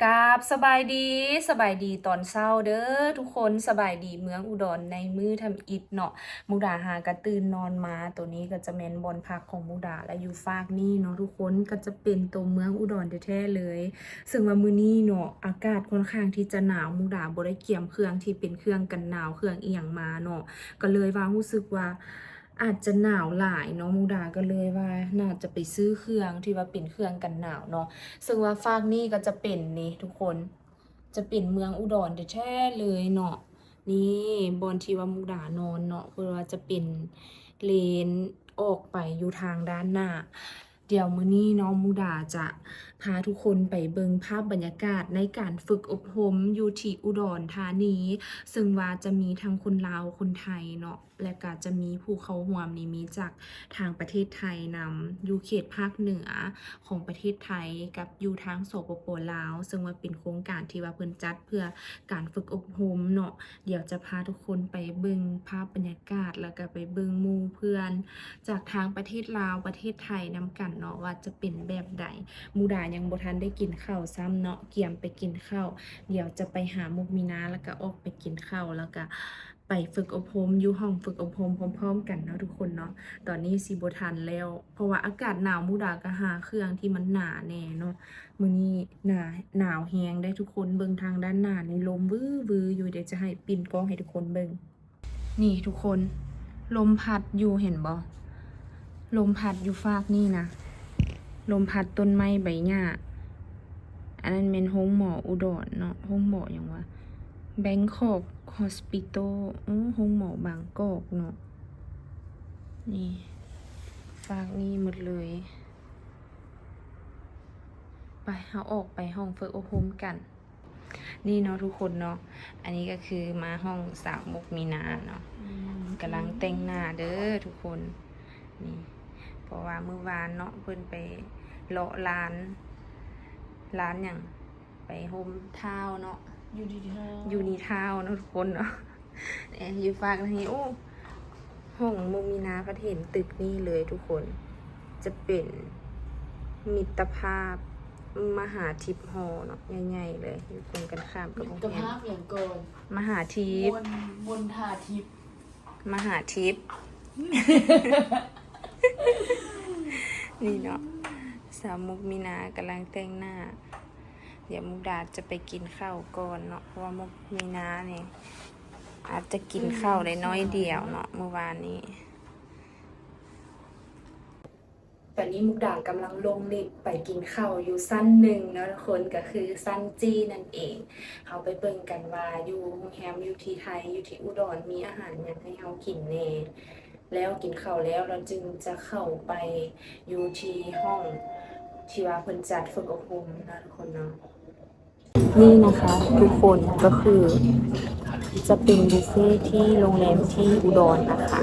ກາບສະບາຍດີ, ສະບາຍດີຕອນເຊົ້າເດີທຸກຄົນ, ສະບາຍດີເມືອງອຸດອນໃນມື້ທຳອິດເນາະ. ມຸກດາຫາກະຕື່ນນອນມາ, ໂຕນີ້ກໍຈະແມ່ນບ່ອນພັກຂອງມຸກດາ ແລະ ຢູ່ຟາກນີ້ເນາະທຸກຄົນ, ກໍຈະເປັນໂຕເມືອງອຸດອນແທ້ໆເລີຍ. ເຊິ່ງວ່າມື້ນີ້ເນາະ ອາກາດຄ່ອນຂ້າງທີ່ຈະໜາວ, ມຸກດາບໍ່ໄດ້ກຽມເຄື່ອງທີ່ເປັນເຄື່ອງກັນໜາວ ເຄື່ອງອີ່ຫຍັງມາເນາະ, ກໍເລີຍວ່າຮູ້ສຶກວ່າ ອາດຈະໜາວຫຼາຍເນາະ, ມຸກດາກໍເລີຍວ່າໜ້າຈະໄປຊື້ເຄື່ອງທີ່ວ່າເປັນເຄື່ອງກັນໜາວເນາະ. ເຊິ່ງວ່າຟາກນີ້ກໍຈະເປັນນີ້ທຸກຄົນ, ຈະເປັນເມືອງອຸດອນແທ້ໆເລີຍເນາະ. ນີ້ບ່ອນທີ່ວ່າມຸກດານອນເນາະ, ເພິ່ນວ່າຈະເປັນເລນອອກໄປຢູ່ທາງດ້ານໜ້າ. ດຽວມື້ນີ້ເນາະ ມຸກດາຈະພາທຸກຄົນໄປເບິ່ງພາບບັນຍາກາດໃນການຝຶກອົບຮົມຢູ່ທີ່ອຸດອນທານີ, ເຊິ່ງວ່າຈະມີທັງຄົນລາວ ຄົນໄທເນາະ, ແລະກະຈະມີຜູ້ເຂົ້າຮ່ວມນີ້ ມີຈາກທາງປະເທດໄທນຳ, ຢູ່ເຂດພາກເໜືອຂອງປະເທດໄທ ກັບຢູ່ທາງ ສປປ ລາວ, ເຊິ່ງວ່າເປັນໂຄງການທີ່ວ່າເພິ່ນຈັດເພື່ອການຝຶກອົບຮົມເນາະ. ດຽວຈະພາທຸກຄົນໄປເບິ່ງພາບບັນຍາກາດ ແລ້ວກະໄປເບິ່ງໝູ່ເພື່ອນຈາກທາງປະເທດລາວ ປະເທດໄທນຳກັນເນາະ ວ່າຈະເປັນແບບໃດ. ມຸກດາຍັງບໍ່ທັນໄດ້ກິນເຂົ້າຊ້ຳເນາະ, ກຽມໄປກິນເຂົ້າ. ດຽວຈະໄປຫາມຸກມີນາ ແລ້ວກະອອກໄປກິນເຂົ້າ ແລ້ວກະໄປຝຶກອົບຮົມຢູ່ຫ້ອງຝຶກອົບຮົມພ້ອມໆກັນເນາະທຸກຄົນເນາະ. ຕອນນີ້ຊິບໍ່ທັນແລ້ວ ເພາະວ່າອາກາດໜາວ, ມຸກດາກໍຫາເຄື່ອງທີ່ມັນໜາແດ່ເນາະ. ມື້ນີ້ໜາ ໜາວແຮງເດ້ທຸກຄົນ, ເບິ່ງທາງດ້ານໜ້ານີ້ ລົມວືໆຢູ່. ດຽວຈະໃຫ້ປິ່ນກ້ອງໃຫ້ທຸກຄົນເບິ່ງ. ນີ້ທຸກຄົນ, ລົມພັດຢູ່ ເຫັນບໍ່? ລົມພັດຢູ່ຟາກນີ້ນະ, ລົມພັດຕົ້ນໄມ້ໃບຫຍ້າ. ອັນນັ້ນແມ່ນໂຮງໝໍອຸດອນເນາະ, ໂຮງໝໍຫຍັງວະ? Bangkok Hospital. ໂອ້ ໂຮງໝໍບາງກອກເນາະ. ນີ້ ຟາກນີ້ໝົດເລີຍ. ໄປ ເຮົາອອກໄປຫ້ອງຝຶກອົບຮົມກັນ. ນີ້ເນາະທຸກຄົນເນາະ, ອັນນີ້ກໍຄືມາຫ້ອງສາວມຸກມີນາເນາະ, ອືມ ກຳລັງແຕ່ງໜ້າເດີທຸກຄົນ. ນີ້ ເພາະວ່າມື້ວານເນາະ ເພິ່ນໄປເລາະລານ ລານຫຍັງ ໄປໂຮມທາວເນາະ, ຢູນີທາວ ຢູນີທາວເນາະທຸກຄົນເນາະ. ແອ ຢູ່ຟາກນີ້ ໂອ້ ຫ້ອງມຸກມີນາພັດເຫັນຕຶກນີ້ເລີຍທຸກຄົນ, ຈະເປັນມິດຕະພາບມະຫາທິບຫໍເນາະ, ໃຫຍ່ໆເລີຍ, ຢູ່ກົງກັນຂ້າມກັບໂຮງແຮມ. ມິດຕະພາບຫຍັງກ່ອນ? ມະຫາທິບ ມົນ ມົນທາທິບ ມະຫາທິບ. ນີ້ເນາະ ສາວມຸກມີນາກຳລັງແຕ່ງໜ້າ. ດຽວມຸກດາຈະໄປກິນເຂົ້າກ່ອນເນາະ, ເພາະວ່າມຸກມີນານີ້ອາດຈະກິນເຂົ້າໄດ້ໜ້ອຍດຽວເນາະ ມື້ວານນີ້. ຕອນນີ້ມຸກດາກຳລັງລົງລິບໄປກິນເຂົ້າຢູ່ຊັ້ນໜຶ່ງເນາະທຸກຄົນ, ກໍຄືຊັ້ນຈີນັ້ນເອງ. ເຮົາໄປເບິ່ງກັນວ່າຢູ່ໂຮງແຮມ ຢູ່ທີ່ໄທ ຢູ່ທີ່ອຸດອນ ມີອາຫານຫຍັງໃຫ້ເຮົາກິນແດ່. ແລ້ວກິນເຂົ້າແລ້ວ ເຮົາຈຶ່ງຈະເຂົ້າໄປຢູ່ທີ່ຫ້ອງທີ່ວ່າເພິ່ນຈັດຝຶກອົບຮົມເນາະທຸກຄົນເນາະ. ນີ້ນະຄະທຸກຄົນ ກໍຄືຈະເປັນບຸບເຟທີ່ໂຮງແຮມທີ່ອຸດອນນະຄະ.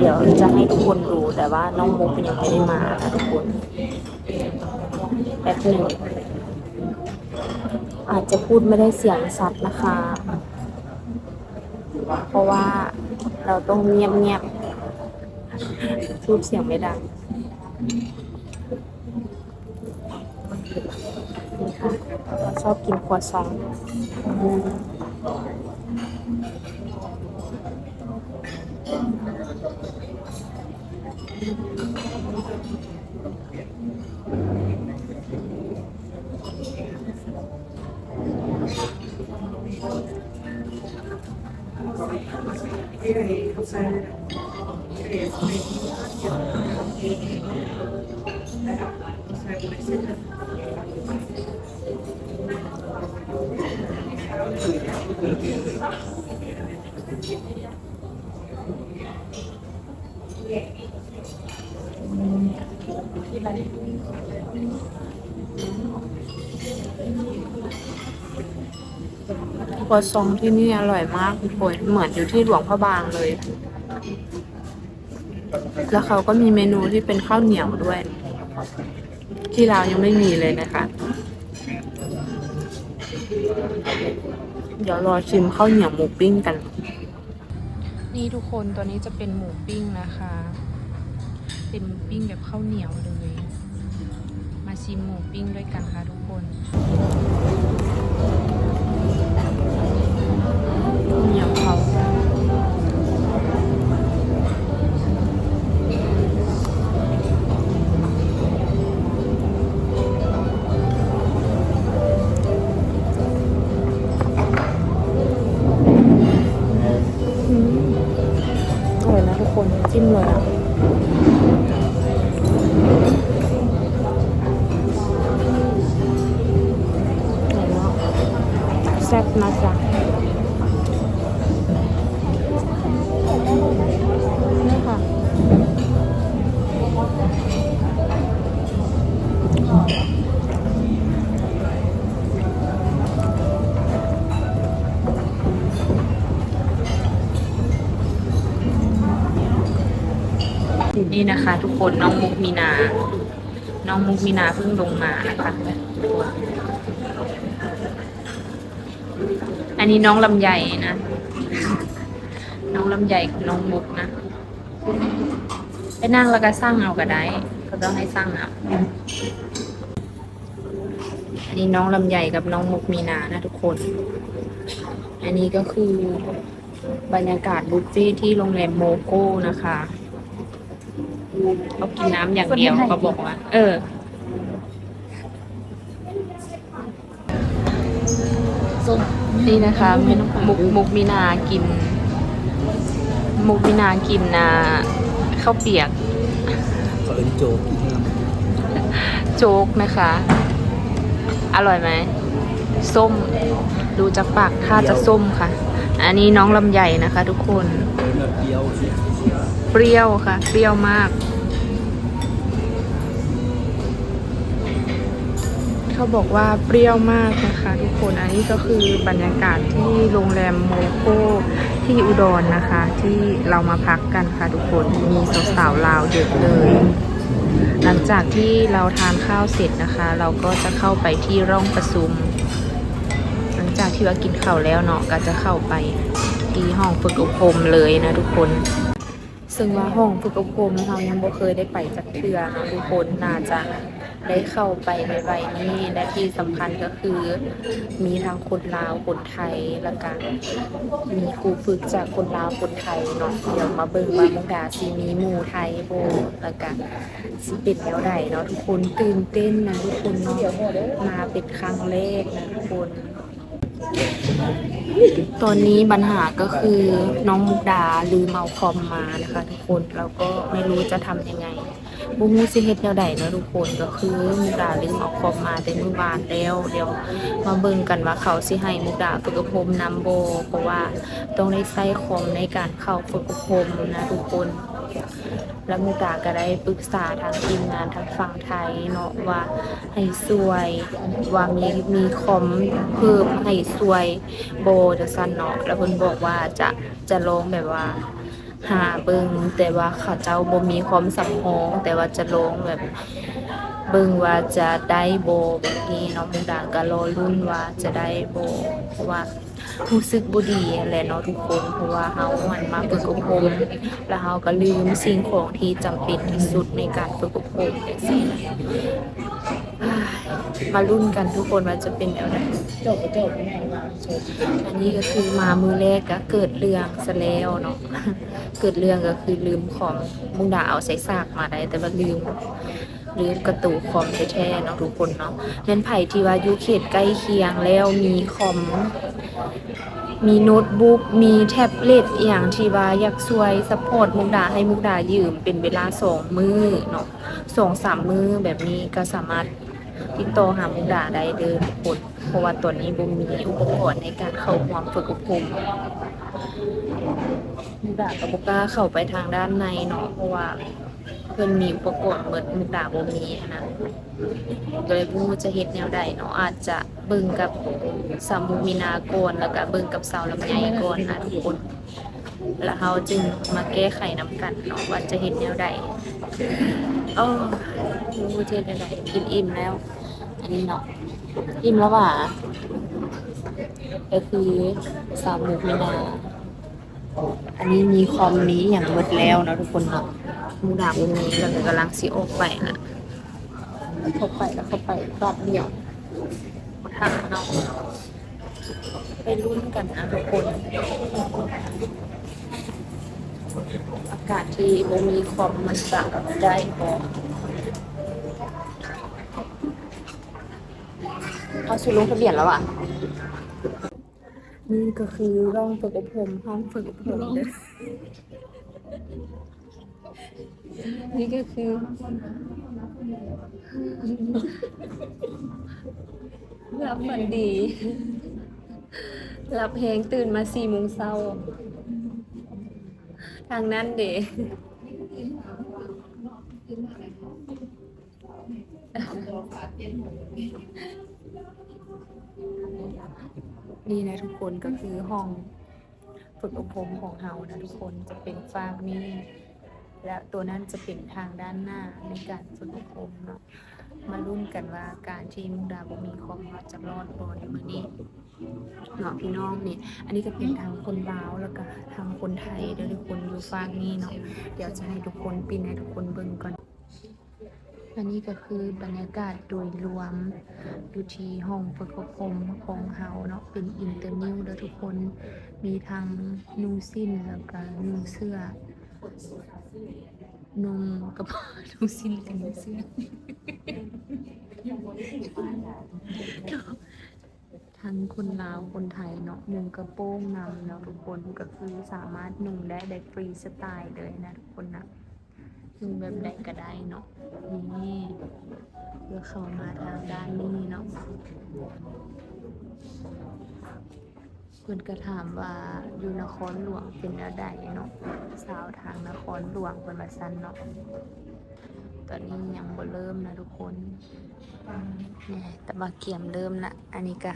ດຽວຈະໃຫ້ທຸກຄົນດູ, ແຕ່ວ່ານ້ອງມຸກຍັງບໍ່ໄດ້ມານະທຸກຄົນ. ແປັບໜຶ່ງ. ອາດຈະພູດໄມ່ໄດ້ສຽງຊັດນະຄະ ເພາະວ່າເຮົາຕ້ອງງຽບໆ ພູດສຽງໄມ່ດັງ. ນີ້ຄ່ະ ເຮົາຊອບກິນຄົວຊອງ. ຄົວຊອງທີ່ນີ້ອະຮ່ອຍມາກທຸກຄົນ ເໝືອນຢູ່ທີ່ຫຼວງພະບາງເລີຍ. ແລ້ວເຂົາກໍມີເມນູທີ່ເປັນເຂົ້າໜຽວດ້ວຍ ທີ່ລາວຍັງໄມ່ມີເລີຍນະຄະ. ດຽວລໍຊິມເຂົ້າໜຽວໝູປີ້ງກັນ. ນີ້ທຸກຄົນ ຕົວນີ້ຈະເປັນໝູປີ້ງນະຄະ ເປັນໝູປີ້ງແບບເຂົ້າໜຽວເລີຍ. ມາ ຊິມໝູປີ້ງດ້ວຍກັນຄ່ະທຸກຄົນ. ໜຽວເຂົ້າ ອືມ ອະຮ່ອຍນະທຸກຄົນ ຈິ້ມເລີຍອະ ແຊບນະຈ໊ະ ນີ້ຄ່ະ. ນີ້ນະຄະທຸກຄົນ ນ້ອງມຸກມີນາ ນ້ອງມຸກມີນາເພິ່ງລົງມານະຄະ. ອັນນີ້ນ້ອງລຳໄຍນະ ນ້ອງລຳໄຍກັບນ້ອງມຸກນະ. ໄປນັ່ງແລ້ວກະສັ່ງເອົາກະໄດ້ ເຂົາເຈົ້າໃຫ້ສັ່ງເອົາ. ອັນນີ້ນ້ອງລຳໄຍກັບນ້ອງມຸກມີນານະທຸກຄົນ. ອັນນີ້ກໍຄືບັນຍາກາດບຸບເຟທີ່ໂຮງແຮມໂມໂກນະຄະ. ເຂົາກິນນ້ຳຢ່າງດຽວ ເຂົາບອກວ່າ ເອີ ນີ້ນະຄະ ມຸກ ມຸກມີນາກິນ ມຸກມີນາກິນ ອ່າ ເຂົ້າປຽກ ເຂົາເອີ້ນໂຈກ ໂຈກນະຄະ. ອະຮ່ອຍໄໝ? ສົ້ມ ດູຈາກປາກ ຖ້າຈະສົ້ມຄ່ະ. ອັນນີ້ນ້ອງລຳໄຍນະຄະທຸກຄົນ ເອີ ປຽວ ປຽວຄ່ະ ປຽວມາກ. ເຂົາບອກວ່າປຽວມາກນະຄະທຸກຄົນ. ອັນນີ້ກໍຄືບັນຍາກາດທີ່ໂຮງແຮມໂມໂກທີ່ອຸດອນນະຄະ ທີ່ເຮົາມາພັກກັນຄ່ະທຸກຄົນ. ມີສາວໆລາວເຍົະເລີຍ. ຫຼັງຈາກທີ່ເຮົາທານຂ້າວເສັດນະຄະ ເຮົາກໍຈະເຂົ້າໄປທີ່ຫ້ອງປະຊຸມ. ຫຼັງຈາກທີ່ວ່າກິນເຂົ້າແລ້ວເນາະ ກໍຈະເຂົ້າໄປທີ່ຫ້ອງຝຶກອົບຮົມເລີຍນະທຸກຄົນ. ເຊິ່ງວ່າຫ້ອງຝຶກອົບຮົມເຮົາຍັງບໍ່ເຄີຍໄດ້ໄປຈັກເທື່ອເນາະທຸກຄົນ. ໜ້າຈະໄດ້ເຂົ້າໄປໄວໆນີ້ ແລະ ທີ່ສຳຄັນກໍຄືມີທັງຄົນລາວ ຄົນໄທ ແລ້ວກະມີຄູຝຶກຈາກຄົນລາວ ຄົນໄທເນາະ. ດຽວມາເບິ່ງວ່າມຸກດາຊິມີໝູ່ໄທບໍ່ ແລ້ວກະຊິເປັນແນວໃດເນາະທຸກຄົນ. ຕື່ນເຕັ້ນນະທຸກຄົນເນາະ ມາເປັນຄັ້ງແລກນະທຸກຄົນ. ຕອນນີ້ບັນຫາກໍຄືນ້ອງມຸກດາລືມເອົາຄອມມານະຄະທຸກຄົນ ແລ້ວກໍໄມ່ຮູ້ຈະທຳຍັງໄງ ບໍ່ຮູ້ຊິເຮັດແນວໃດເນາະທຸກຄົນ. ກໍຄືມຸກດາລືມເອົາຄອມມາແຕ່ມື້ວານແລ້ວ. ດຽວມາເບິ່ງກັນວ່າເຂົາຊິໃຫ້ມຸກດາຝຶກອົບຮົມນຳບໍ່ ເພາະວ່າຕ້ອງໄດ້ໃຊ້ຄອມໃນການເຂົ້າຝຶກອົບຮົມນະທຸກຄົນ. ແລ້ວມຸກດາກໍໄດ້ປຶກສາທາງທີມງານທາງຝັ່ງໄທເນາະ ວ່າໃຫ້ຊ່ວຍ ວ່າມີ ມີຄອມເພີ່ມໃຫ້ຊ່ວຍບໍ່ ຈັ່ງຊັ້ນເນາະ. ແລ້ວເພິ່ນບອກວ່າຈະ ຈະລອງແບບວ່າຫາເບິ່ງ ແຕ່ວ່າເຂົາເຈົ້າບໍ່ມີຄອມສຳຮອງ ແຕ່ວ່າຈະລອງແບບເບິ່ງວ່າຈະໄດ້ບໍ່ ແບບນີ້ເນາະ. ມຸກດາກໍລໍລຸ້ນວ່າຈະໄດ້ບໍ່ ເພາະວ່າ ຮູ້ສຶກບໍ່ດີຫັ້ນແຫຼະເນາະທຸກຄົນ ເພາະວ່າເຮົາຫັ້ນມາຝຶກອົບຮົມ ແລ້ວເຮົາກໍລືມສິ່ງຂອງທີ່ຈຳເປັນທີ່ສຸດໃນການຝຶກອົບຮົມຈັ່ງຊີ້ນະ. ມາລຸ້ນກັນທຸກຄົນວ່າຈະເປັນແນວໃດ. ອັນນີ້ກໍຄືມາມື້ແລກກໍເກີດເລື່ອງຊະແລ້ວເນາະ ເກີດເລື່ອງກໍຄືລືມຄອມ ມຸກດາເອົາສາຍສາກມາໄດ້ ແຕ່ວ່າລືມ ຫຼືກະຕູຄອມແທ້ໆເນາະທຸກຄົນເນາະ. ແມ່ນໃຜທີ່ວ່າຢູ່ເຂດໃກ້ຄຽງແລ້ວມີຄອມ ມີໂນດບຸກ ມີແທັບເລັດອີ່ຫຍັງທີ່ວ່າຢາກຊ່ວຍຊັບພອດມຸກດາ ໃຫ້ມຸກດາຢືມເປັນເວລາສອງມື້ເນາະ ສອງສາມມື້ແບບນີ້ ກໍສາມາດຕິດຕໍ່ຫາມຸກດາໄດ້ເດີທຸກຄົນ ເພາະວ່າຕອນນີ້ບໍ່ມີອຸປະກອນໃນການເຂົ້າຮ່ວມຝຶກອົບຮົມ. ມຸກດາກໍບໍ່ກ້າເຂົ້າໄປທາງດ້ານໃນເນາະ ເພາະວ່າ ເພິ່ນມີອຸປະກອນໝົດ ມຸກດາບໍ່ມີຫັ້ນນະ ກໍເລີຍບໍ່ຮູ້ຈະເຮັດແນວໃດເນາະ. ອາດຈະເບິ່ງກັບສາວມຸກມີນາກ່ອນ ແລ້ວກະເບິ່ງກັບສາວລຳໄຍກ່ອນນະທຸກຄົນ ແລ້ວເຮົາຈຶ່ງມາແກ້ໄຂນຳກັນເນາະ ວ່າຈະເຮັດແນວໃດ. ໂອ້ ບໍ່ຮູ້ຈະເຮັດແນວໃດ ກິນອີ່ມແລ້ວ ອັນນີ້ເນາະ ອີ່ມແລ້ວຫວາ ກໍຄືສາວມຸກມີນາ ອັນນີ້ມີຄອມມີອີ່ຫຍັງໝົດແລ້ວເນາະທຸກຄົນເນາະ. ມຸກດາບໍ່ມີ ແລ້ວກໍກຳລັງຊິອອກໄປນະ. ເຂົ້າໄປແລ້ວເຂົ້າໄປບາດດຽວ ບໍ່ທັນເນາະ ໄປລຸ້ນກັນນະທຸກຄົນ ອາກາດທີ່ບໍ່ມີຄອມມັນຈະໄດ້ບໍ່? ເຮົາຊິລົງທະບຽນແລ້ວຫວາ? ນີ້ກໍຄືຫ້ອງຝຶກອົບຮົມ ຫ້ອງຝຶກອົບຮົມເດີ້ ນີ້ກໍຄືຫຼັບຝັນດີ ຫຼັບແຮງ ຕື່ນມາສີ່ໂມງເຊົ້າ ທາງນັ້ນເດ. ນີ້ນະທຸກຄົນ ກໍຄືຫ້ອງຝຶກອົບຮົມຂອງເຮົານະທຸກຄົນ ຈະເປັນຟາກນີ້ ແລະ ຕົວນັ້ນຈະເປັນທາງດ້ານໜ້າໃນການຝຶກອົບຮົມເນາະ ມາລຸ້ນກັນວ່າການທີ່ມຸກດາບໍ່ມີຄອມ ເຮົາຈະລອດບໍ່ໃນມື້ນີ້ເນາະພີ່ນ້ອງ. ນີ້ ອັນນີ້ກໍເປັນທັງຄົນລາວ ແລ້ວກໍທັງຄົນໄທເດີ້ທຸກຄົນ ຢູ່ຟາກນີ້ເນາະ ດຽວຈະໃຫ້ທຸກຄົນ ປິ່ນໃຫ້ທຸກຄົນເບິ່ງກ່ອນ. ອັນນີ້ກໍຄືບັນຍາກາດໂດຍລວມຢູ່ທີ່ຫ້ອງຝຶກອົບຮົມຂອງເຮົາເນາະ ເປັນອິນເຕີນິວເດີ້ທຸກຄົນ ມີທັງນຸ່ງສິ້ນ ແລ້ວກໍນຸ່ງເສື້ອ ນຸ່ງກະ ນຸ່ງສິ້ນກັບນຸ່ງເສື້ອ ທັງຄົນລາວຄົນໄທເນາະ ນຸ່ງກະໂປງນຳເນາະທຸກຄົນ ກໍຄືສາມາດນຸ່ງໄດ້ ໄດ້ຟຣີສະໄຕເລີຍນະທຸກຄົນນະ ນຸ່ງແບບໃດກໍໄດ້ເນາະ. ນີ້ ເພື່ອເຂົ້າມາທາງດ້ານນີ້ເນາະ ເພິ່ນກໍຖາມວ່າຢູ່ນະຄອນຫຼວງເປັນແນວໃດເນາະ ຊາວທາງນະຄອນຫຼວງເພິ່ນວ່າຊັ້ນເນາະ. ຕອນນີ້ຍັງບໍ່ເລີ່ມນະທຸກຄົນ ແຕ່ວ່າກຽມເລີ່ມລະ. ອັນນີ້ກະ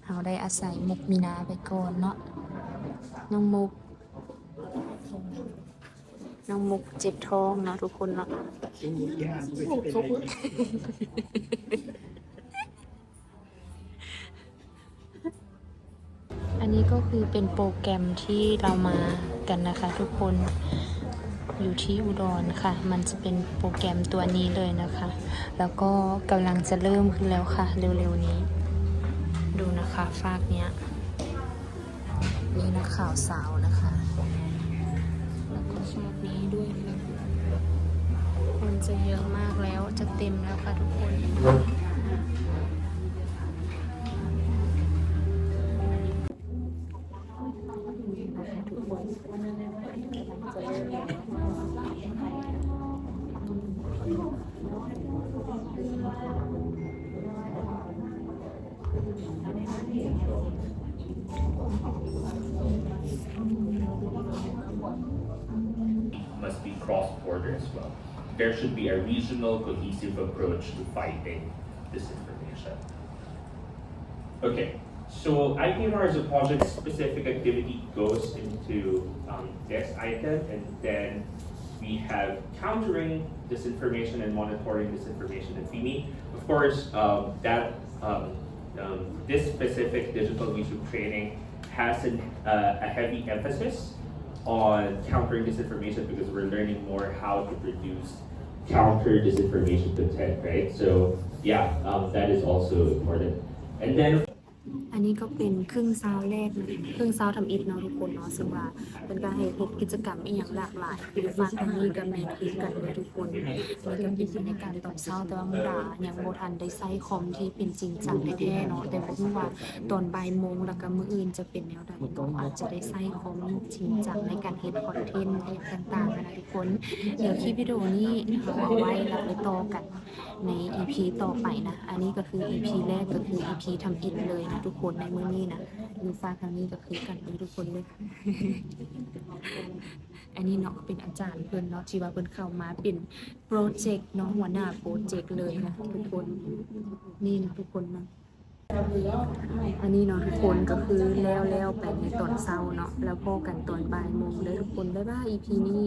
ເຮົາໄດ້ອາໄສມຸກມີນາໄປກ່ອນເນາະ ນ້ອງມຸກ ນ້ອງມຸກເຈັບທ້ອງເນາະທຸກຄົນເນາະ. ອັນນີ້ກໍຄືເປັນໂປຣແກຣມທີ່ເຮົາມາກັນນະຄະທຸກຄົນ ຢູ່ທີ່ອຸດອນຄະ ມັນຈະເປັນໂປຣແກຣມຕົວນີ້ເລີຍນະຄະ ແລ້ວກໍກຳລັງຈະເລີ່ມຂຶ້ນແລ້ວຄະ ເລັວໆນີ້ ດູນະຄະ ຟາກເນີ້ຍ ມີນັກຂ່າວສາວນະຄະ ແລ້ວກໍຟາກນີ້ດ້ວຍນະ ຄົນຈະເຍອະມາກແລ້ວ ຈະເຕັມແລ້ວຄະທຸກຄົນ. มust be cross-border as well. There should be a regional cohesive approach to fighting disinformation. Okay, so I P M R is a project-specific activity goes into, um, this item, and then we have countering disinformation and monitoring disinformation at FIMI. Of course, um, that, um, um, this specific digital leadership training has an, uh, a heavy emphasis on countering disinformation because we're learning more how to produce counter disinformation content, right? So, yeah, um, that is also important. And then ອັນນີ້ກໍເປັນເຄິ່ງເຊົ້າແລກນະ ເຄິ່ງເຊົ້າທຳອິດເນາະທຸກຄົນເນາະ ເຊິ່ງວ່າເພິ່ນກໍໃຫ້ເຮັດກິດຈະກຳອີ່ຫຍັງຫຼາກຫຼາຍ ຢູ່ຟາກທາງນີ້ກໍແມ່ນຄືກັນເລີຍທຸກຄົນ. ນີ້ກໍເປັນບັນຍາກາດຕອນເຊົ້າ ແຕ່ວ່າມຸກດາຍັງບໍ່ທັນໄດ້ໃຊ້ຄອມທີ່ເປັນຈິງຈັງແທ້ໆເນາະ ແຕ່ບໍ່ຮູ້ວ່າຕອນບ່າຍໂມງ ແລ້ວກໍມື້ອື່ນຈະເປັນແນວໃດເນາະ ອາດຈະໄດ້ໃຊ້ຄອມຈິງຈັງໃນການເຮັດຄອນເທັນອີ່ຫຍັງຕ່າງໆຫັ້ນນະທຸກຄົນ. ດຽວຄລິບວິດີໂອນີ້ເຮົາເອົາໄວ້ ແລ້ວໄປຕໍ່ກັນ ໃນອີພີຕໍ່ໄປນະ. ອັນນີ້ກໍຄືອີພີແລກ ກໍຄືອີພີທຳອິດເລີຍນະທຸກຄົນ ໃນມື້ນີ້ນະ. ຢູ່ຟາກທາງນີ້ກໍຄືກັນເດີທຸກຄົນເດີ. ອັນນີ້ເນາະ ເປັນອາຈານເພິ່ນເນາະ ທີ່ວ່າເພິ່ນເຂົ້າມາເປັນໂປຣເຈັກເນາະ ຫົວໜ້າໂປຣເຈັກເລີຍນະທຸກຄົນ. ນີ້ນະທຸກຄົນນະ. ອັນນີ້ເນາະທຸກຄົນ ກໍຄືແລ້ວໆໄປໃນຕອນເຊົ້າເນາະ ແລ້ວພໍ້ກັນຕອນບ່າຍໂມງເດີທຸກຄົນ. ບາຍບາຍ ອີພີນີ້.